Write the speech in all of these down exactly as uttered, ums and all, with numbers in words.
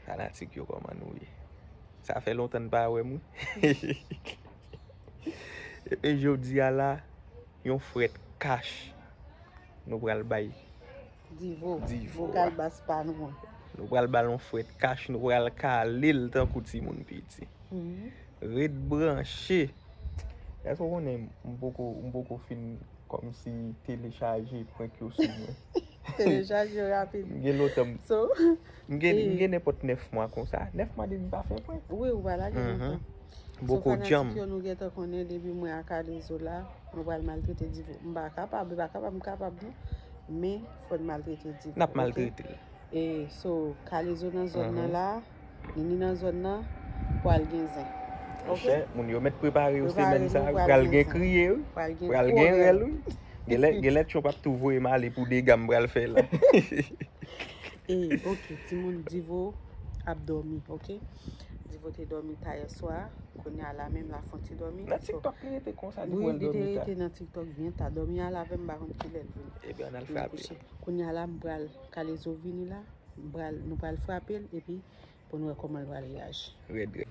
Fanatik yo, kòman nou ye? Sa fè lontan n pa wè m, wi. Epi jodi a la, yon frèt kach nou pral bay Divo. Divo Vokal a. Bas pa nou an. Nou pral ba l yon frèt kach, nou pral kale l tankou timoun piti. Mhm. Ret branche. Èske w konnen m poko, m poko fin kòmsi telechaje prank yo sou mwen? Telechaje yo rapid. M gen lontan m, so, m gen, m gen nenpòt nèf mwa konsa. Nèf mwa depi m pa fè prank. Wi, ou pa la gen lontan. Boko djanm. So, fanatik yo, nou gentan konnen depi mwen ak Alezo la, nou pral maltrete Divo. M pa kapab, m pa kapab, m kapab non. Men, fò n maltrete Divo. N ap maltrete l. E, so, Kalezo nan zòn nan la, Nini nan zòn nan, pral gen zen. Ok? Monchè, moun yo mèt prepare yo semèn sa, pral gen kriye, wi. Pral gen rèl, wi. Genlè, genlè Trump ap tou voye m ale pou dega m pral fè la. E, ok, timoun, Divo ap dòmi, ok? Divo te dòmi ta yè swa, kounye a la menm la fè yon ti dòmi. Nan TikTok li rete konsa, li pral dòmi ta. Wi, li te rete nan TikTok byen ta. Dòmi a la avè m, m pa konn kilè l vini. Ebyen, ann al frape. Kounye a la, m pral, Kalezo vini la, m pral, nou pral frape l, epi pou n wè kòman l pral reyaji. Rèd, rèd.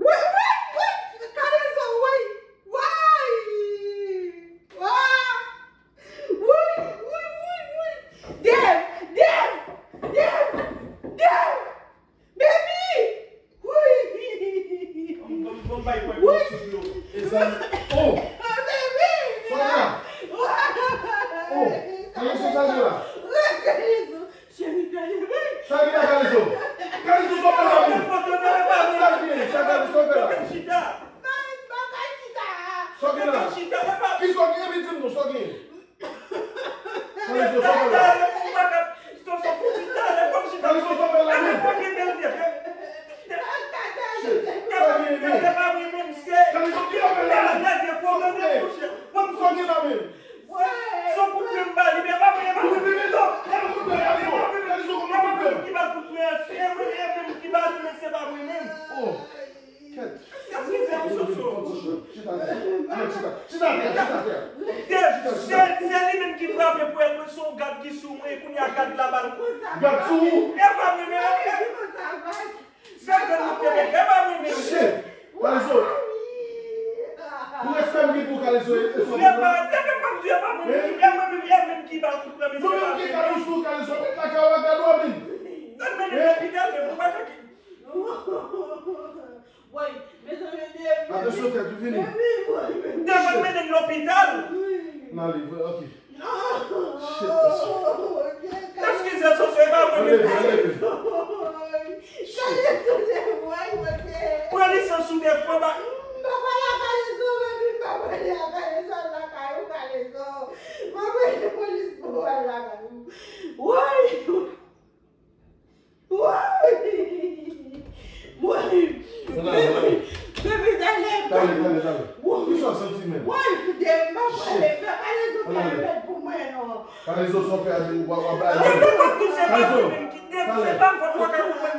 Woy, woy, woy! Kalezo, woy! Woy! Woy! Woy, woy, woy, woy! Dev! Dev! Dev! Dev! Baby! Woy! Woy! Oh! Baby! Sa w gen la? Oh! Kalezo, sa w gen la? Woy, Kalezo! Cheri, gade, wi. Sa gen la, Kalezo? Kalezo, sa w fè la menm? Sa gen, sa Kalezo, sa w fè la? Mwen pa ka chita. Sa gen la? Kisa w gen? Epi di m non, sa gen? Kalezo, sa w fè la? Kalezo, sa w fè la menm? Shit, sa gen, men? Kalezo, ki w ap fè la menm? Sa gen la menm? Se yon kout men m ba li, men e pa mwen, e pa mwen menm non. E pa mwen menm ki ba l kout men an, se e mwen, e mwen ki ba li, men se pa mwen menm. Oh, kèt. Eskize m, Soso. Chita, chita, chita, chita, chita. Dev, se, se li menm ki frape pwèl mwen, se yon gad ki sou mwen, kounye a gad la ba l kout. Gad sou ou? E pa mwen menm. Se grenn nou te mete, e pa mwen menm. Shit! Kalezo! Pou respè m gen pou Kalezo, e, e sou mwen. E pa, e pa m di, e pa mwen menm, e mwen menm, e mwen menm ki ba l kout men, men se pa mwen menm. Nou menm ki Kalezo, Kalezo, met lakay ou a gad ou a menm. Nan mennen lopital, men pou pa fè ki. Woy, mezanmi, Dev. Atansyon, tèt ou vini. Dev, woy, men. Dev, mennen lopital. N ale, ok. Shit, mesye. Eskize, Soso, e pa mwen menm. Anleve, anleve. Pran lisans ou de fwa ba. M pa pale ak Alezo, men m pa pale ak Alezo, al lakay ou, Alezo. M ap rele polis pou w al lakay ou. Woy! Woy! Woy! Baby, baby, talè m. Talè, talè, talè. Woy! Kisa w santi menm? Woy, kite m, m pa pale. Fè Alezo fè remèd pou mwen non. Alezo, Kalezo, sa w fè a, w ap bay. Kalezo, Kalezo. Kalezo. Kòman papi,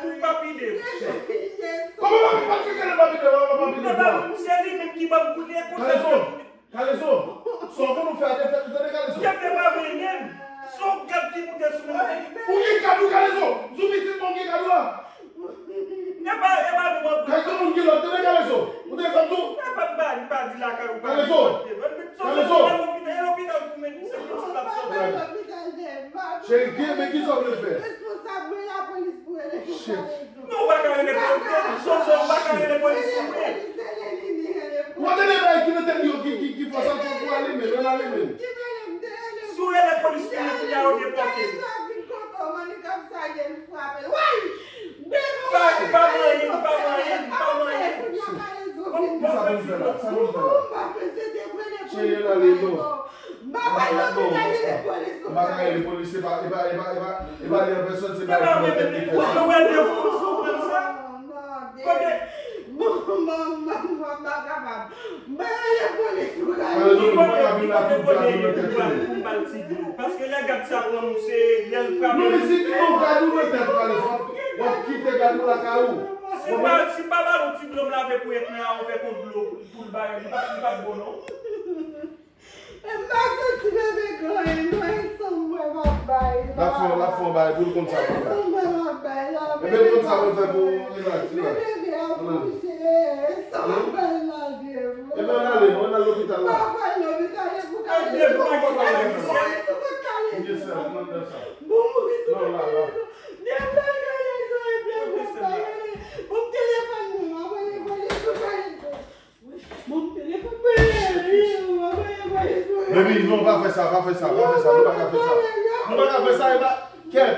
papi, papi, papi, papi, papi, papi, papi, papi, se li menm ki ban m kout lye konsa. Kalezo, Kalezo, sa w konn ou fè a, te fè, tande Kalezo. Ou te fè pa mwen menm. Se yon gad ki moute sou mwen. Ou gen gad ou, Kalezo. Sou pitit mwen, ou gen gad ou a. E pa, e pa nou mwen. Kay, kòman ou gen lòt, tande Kalezo. Ou te fè m tou. E pa m pa, m pa di lakay ou pa. Kalezo. Kalezo. E lopital pou men se pitit la sòti. Cheri, ki, men ki sa w vle fè? Responsab, mwen lapolis pou rele pou Kalezo. Non, ou pa ka rele polis. Soso, ou pa ka rele polis pou mwen. Ou pa tande bagay ki nan tèt li yo ki, ki, ki fòs a fò pou ale men, men ale men. Si w rele polis pou mwen, kounye a yo depòte. Pa, pa manyen, pa manyen, pa manyen. Bon, bon, bon, bon. Cheri, ale non. M pa pral lopital, rele polis. M pa ka rele polis, se pa, e pa, e pa, e pa, e pa li an pèsòn, se pa li an pèsòn ki fè sa. Ou wè de fou sou pran sa? Kote? Bon, bon, bon, bon, m pa kapab. M pa rele polis pou rele. Kalezo, nou pa ka vin la tout gad nou nan tèt nou. Pou m ba l ti dlo. Paske lè gad sa pran nou, se lè l frape nou. Non, men si nou gad nou nan tèt, Kalezo, w ap kite gad nou lakay ou. Si m pa, si m pa ba l yon ti dlo, m lave ponyèt mwen a, ou fè kon dlo pou l bay, li p ap, li p ap bon, non. M pa santi bebe gen anyen, non, e san mwen m ap bay la. L ap fè, l ap fè yon bagay pou l konn sa pou l fè. E san mwen m ap bay la. Bebe konn sa pou l fè pou li la, ti la. Bebe ap kouche, e san m ap bay la, Dye. Ebyen, ann ale, non, ann al lopital la. M pa pral lopital, e pou Kalezo. Pou mouri sou kont Kalezo. Pou mouri sou kont Kalezo. Dye, m pa Kalezo, e byen pou m pa rele. Pou m telefòn mwen, m ap rele polis pou Kalezo. Baby, non, pa fè sa, pa fè sa, pa fè sa, nou pa ka fè sa. Nou pa ka fè sa, e pa, kèt.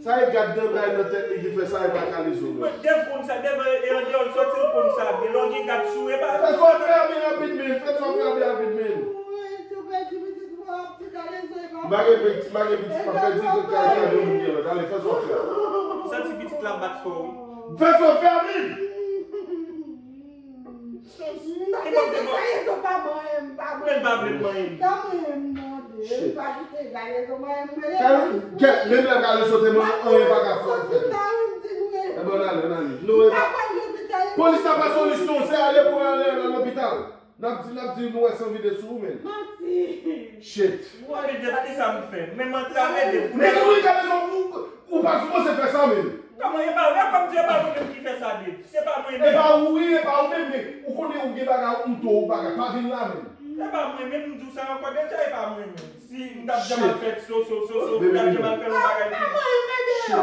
Sa e gad nan bay nan tèt li ki fè sa, e pa Kalezo, non. Mwen, Dev konn sa, Dev, e andeyò l sòti, l konn sa byen. Lè w gen gad sou, e pa. Fè sa w fè a byen rapid, men. Fè sa w fè a byen rapid, men. M pa gen pitit, m pa gen pitit, m ap pèdi tout kay kay de moun gen lòt. Ale, fè sa w fè a. Santi pitit la bat fò, wi. Fè sa w fè a, men. Kalezo pa manyen m, pa manyen m. Men l pa vle manyen m. Pa manyen m, non, Dye. Shit. Pa kite Kalezo manyen m, mwen. Kal-, kè, menm lè Kalezo te manyen, anyen pa ka fè w fè. Soti la, wi, m di nou, e. Ebyen, ann ale, ann ale. Nou, e pa. Pa pral lopital. Polis la pa solisyon, se ale pou ale nan lopital. N ap di, n ap di nou wè san vide sou ou, men. Manti. Shit. Mwen, men Dev, kisa m fè? Men m antrave Dev. Men wi, Kalezo, ou, ou pa sipoze fè sa, men. Kòman e pa, e kòmsi e pa mwen menm ki fè sa, Dev? Se pa mwen menm. E pa ou, wi, e pa ou menm, men ou konnen ou gen bagay, ou tou, ou bagay. Pa vin la menm. E pa mwen menm, m di w sa ankò deja, e pa mwen menm. Si m t ap janm al fè so, so, so, so, m t ap janm al fè yon bagay ki. Shit.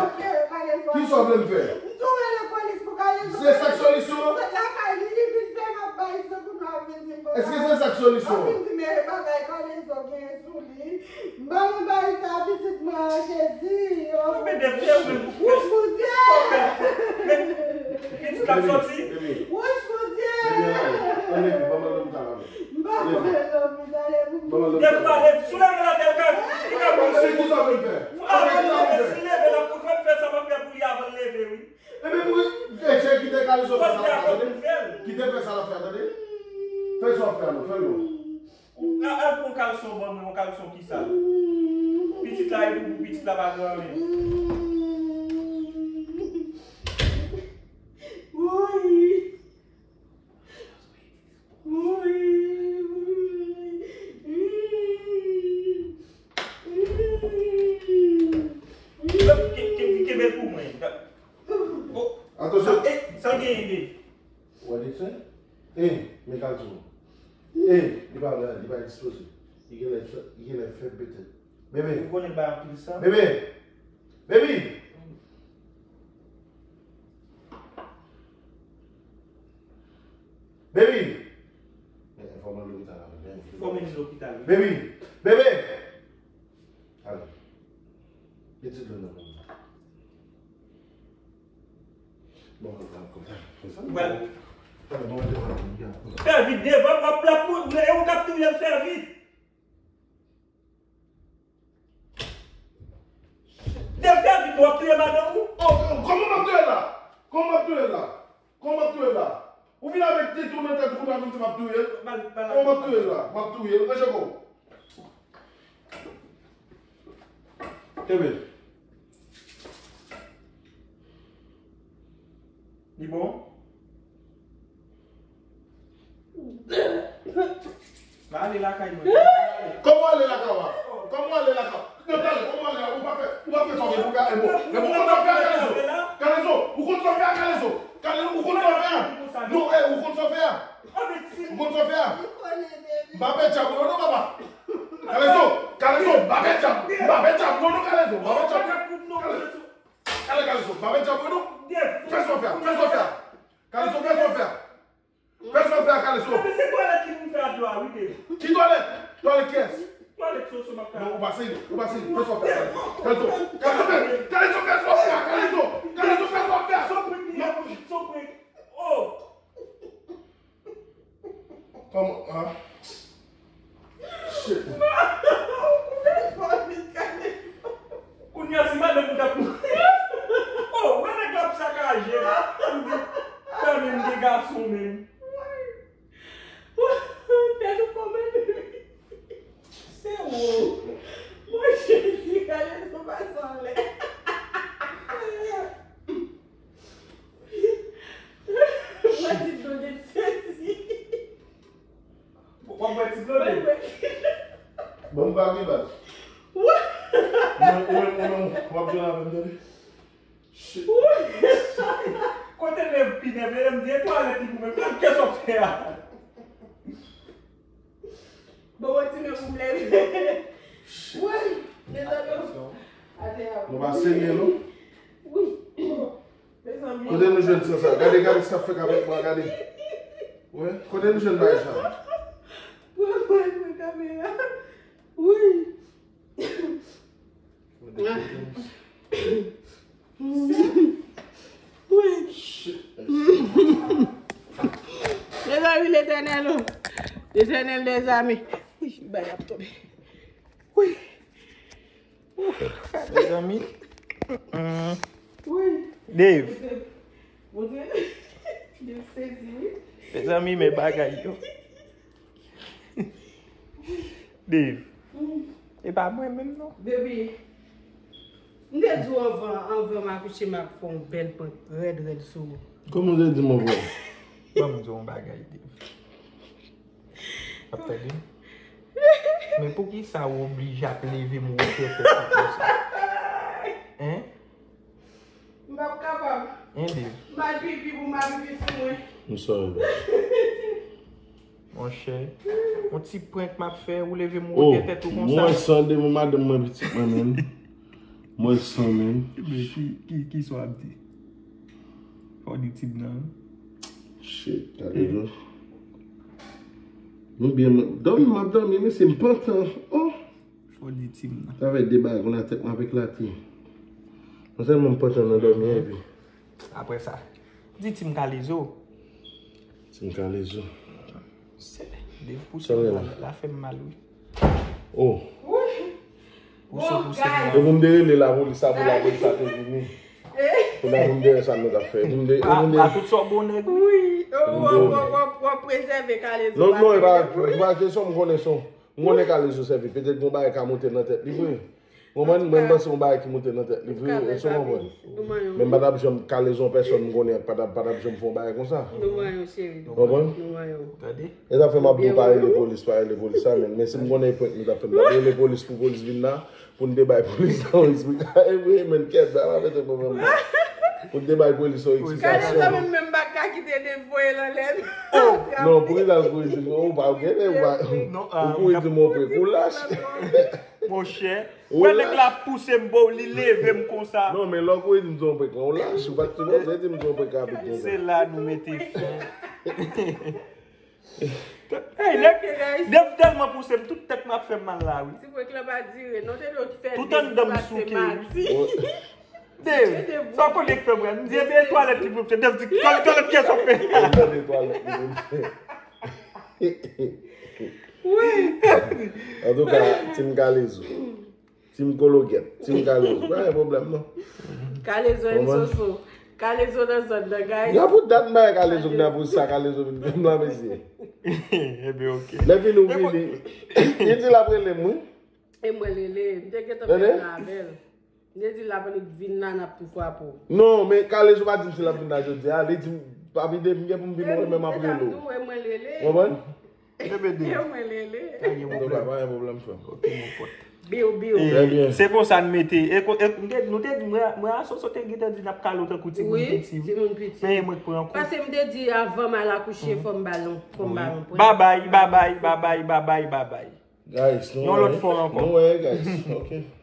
Kisa w vle m fè? M tou rele polis pou Kalezo. Se sa k solisyon an? Se lakay li, li vin fè m ap bay san pou nou ap vin di m konsa. Èske se sa k solisyon an? Ap vin di men bagay Kalezo genyen sou li. M pa nan bagay sa, pitit mwen an, Jezi. Wouch, Bondye! Pitit la soti. Wouch, Bondye! M pa pral lopital, ale pou m. Dev pale, si w leve l atè, l ka, li ka bouje. Avan l leve, si l leve, l ap pou fè sa m ap fè pou li avan l leve, wi. Ebyen, pou, e, kite Kalezo fè sa l ap fè, tande. Kite fè sa l ap fè, tande. Fè sa w ap fè a, non, fè l non. Ou, a, al pran yon kalson ban mwen, yon kalson ki sal. Pitit la, e pou, pou pitit la pa gen anyen. Woy. Woy, woy. Ke, ke, kenbe l pou mwen. Oh. Atansyon. Sa, e, sa genyen, Dave? What did you say? Ey, men kalson. Ey, li pa, li pa dispoze. Li genlè, li genlè fèb petèt. Bebe. Ou konnen l bay anpil san. Bebe. Baby. Baby. Fò m al lopital la, men. Fò m al lopital, wi. Baby. Bebe. Ale. Pitit la nan men. Bon, kontan, kontan. Fè vit devan, w ap, l ap, e ou k ap touye l, fè vit. Dave, fè vit, w ap touye madanm ou? Oh, kòman m ap touye l la? Kòman m ap touye l la? Kòman m ap touye l la? Ou vin avèk tèt ou nan tèt ou, kounye a vin di m ap touye l? Kòman m ap touye l la? M ap touye l. Ranje kò w. Kenbe. Li bon? M ale lakay mwen. Kòman w ale lakay w a? Kòman w ale lakay w? Non, tande, kòman w ale la? Ou pa fè, ou pa fè sa w gen pou fè a, e bon. E bon, ou konn sa w fè a, Kalezo? Kalezo, ou konn sa w fè a, Kalezo? Kalezo, ou konn sa w fè a? Non, e, ou konn sa w fè a? Ou konn sa w fè a? M pa pè djab ou yo non, papa. Kalezo, Kalezo, m pa pè djab, m pa pè djab ou yo non, Kalezo, m pa pè djab ou. Kalezo, Kalezo, m pa pè djab ou yo non. Fè sa w fè a, fè sa w fè a. Kalezo, fè sa w fè a. Fè sa w fè a, Kalezo. Epi se twalèt li pou m fè a dlo a, wi, Dave. Ki twalèt? Twalèt kiyès? Twalèt Soso m ap fè a. Non, ou pa serye, ou pa serye. Fè sa w fè a, Kalezo. Kalezo, Kalezo, fè, Kalezo, fè sa w fè a, Kalezo. Kalezo, fè sa w fè a. Son prik li, son prik. Oh! Kòman, ah? Shit. Kounye a, si madanm ou t ap mouri. Oh, wè nèg la ap sakaje. Ou di, kanmenm gen gason menm. Tèt ou fò menm. Se ou. Mwen, Jezi, gade sou pase anlè. Mwen, ti dlo de sezi. W ap bwè ti dlo de. Bon, m pa gen baz. Ou menm, ou menm, ou menm, w ap jwenn avè m, tande? Shit. Kote nèv pi nèv, e m di, e twalèt li pou mwen, gad kè sa w fè a. Bon, mwen ti men pou m leve. Woy, mezanmi. Ate a. Nou pa serye, non? Wi. Mezanmi. Kote nou jwenn sa, sa? Gade, gade sa fèk avèk mwen, gade. Wi, kote nou jwenn bagay sa? Pran, pran, pran kamera. Wi. Mezanmi, Letènèl, o. Letènèl dèzame. Wi, bay ap tonbe. Wi. Mezanmi. Wi. Dave. Mezanmi, men bagay yo. Dave. E pa mwen menm non. Baby, m te di w anvan, anvan m akouche, m ap fè yon bèl prank rèd, rèd sou ou. Kòman w te di m anvan? Ban m di w yon bagay, Dave. W ap tande? Men poukisa w oblije ap leve m wotè tèt ou konsa? Hein? M p ap kapab. Hein, Dave? M al pipi pou m al pipi sou mwen. M sorry, bro. Monchè, yon ti prank m ap fè, ou leve m wotè tèt ou konsa. Mwen san de mwen, madanm mwen, pitit mwen menm. Mwen san menm. Men ki, ki, ki sa w ap di? Fò w di Tim nan. Shit, gade yo. Nou byen, dòmi, m ap dòmi, men se m pantan. Oh! Fò w di Tim nan. Sa fè de bagay konn a tèt mwen ap eklate. Non sèlman m pantan nan dòmi an epi. Apre sa, di Tim Kalezo. Tim Kalezo. Se, de pouse la, la fè m mal, wi. Oh. Pouse, pouse. E pou m te rele lapolis sa, pou lapolis sa te vini. Pou la pou m te wè sa nou t ap fè. Pou m te, pou m te. A tout sa w bon nèg, wi. Wi, w ap prezève Kalezo. Non, non, e pa, e pa kesyon m konnen son. M konnen Kalezo sèvi. Petèt gon bagay ka monte nan tèt li vre. Konprann? Mwen, m panse yon bagay ki monte nan tèt li vre, èske w konprann? Men m pa t ap janm Kalezo yon pèsòn m konnen pa t ap, pa t ap janm fè yon bagay konsa. Nou manyen w, cheri. Konprann? Nou manyen w. Tande? E sa fè m ap di w pa rele polis, pa rele polis sa, men, men si m konnen e prank nou t ap fè, m t ap rele polis pou polis vin la, pou n te bay polis la yon eksplikasyon. E vre, men, kèt, sa pa mete pwoblèm non. Pou n te bay polis yon eksplikasyon. Kalezo menm, menm pa ka kite de voye l anlè. Non, pou li t al voye di, ou pa, ou gen, ou pa, ou kouri di m yon prank, ou lach. Monchè, wè nèg la pouse m, bro, li leve m konsa. Non, men lè w kouri di m se yon prank, ou lach, ou pa t sipoze di m se yon prank rapid konsa. Se la nou mete fen. Hey, nèg, nèg tèlman pouse m, tout tèt m ap fè m mal la, wi. Ti prank la pa dire, non, te dwe fè. Tout anndan m souke, wi. Dave, sa w konnen k fè m wè? M di, ebyen, e twalèt li pou m fè. Dave di, twalèt, twalèt kiyès w ap fè? Mwen mande twalèt li pou m fè. Antouka, Team Kalezo. Team Kologèt. Team Kalezo. Pa gen pwoblèm, non. Kalezo and Soso. Kalezo nan zòn nan, guys. Y a pou dat m bay Kalezo, m nan pou sa Kalezo vin fè m la, mesye. Ebyen, ok. Lè vini, ou vini. Li di l ap rele m, wi. E mwen rele, m te gentan fè plan avè l. Li di l ap annik vin la, n ap tou frape w. Non, men Kalezo pa di m si l ap vin la jodi a. Li di m, pa vide, m gen pou m vin wè l, men m ap rele w. Mwen lele. Konprann? Bebe de. Mwen lele. Pa gen Antouka, pwoblèm. Pa gen pwoblèm, frè m. Ok, mon pote. Biw, biw. Très bien. Se konsa n mete. E ko- e- nou te nou te di mwen a Soso te gentan di n ap kale w tankou timoun Wi, piti. timoun piti. Men mwen pran kou. Paske m te di avan m al akouche, fò m balon. Fò m balon. Babay, babay, babay, babay, babay. Guys, nou Yon lòt fwa ankò. Nou wè, guys. Ok.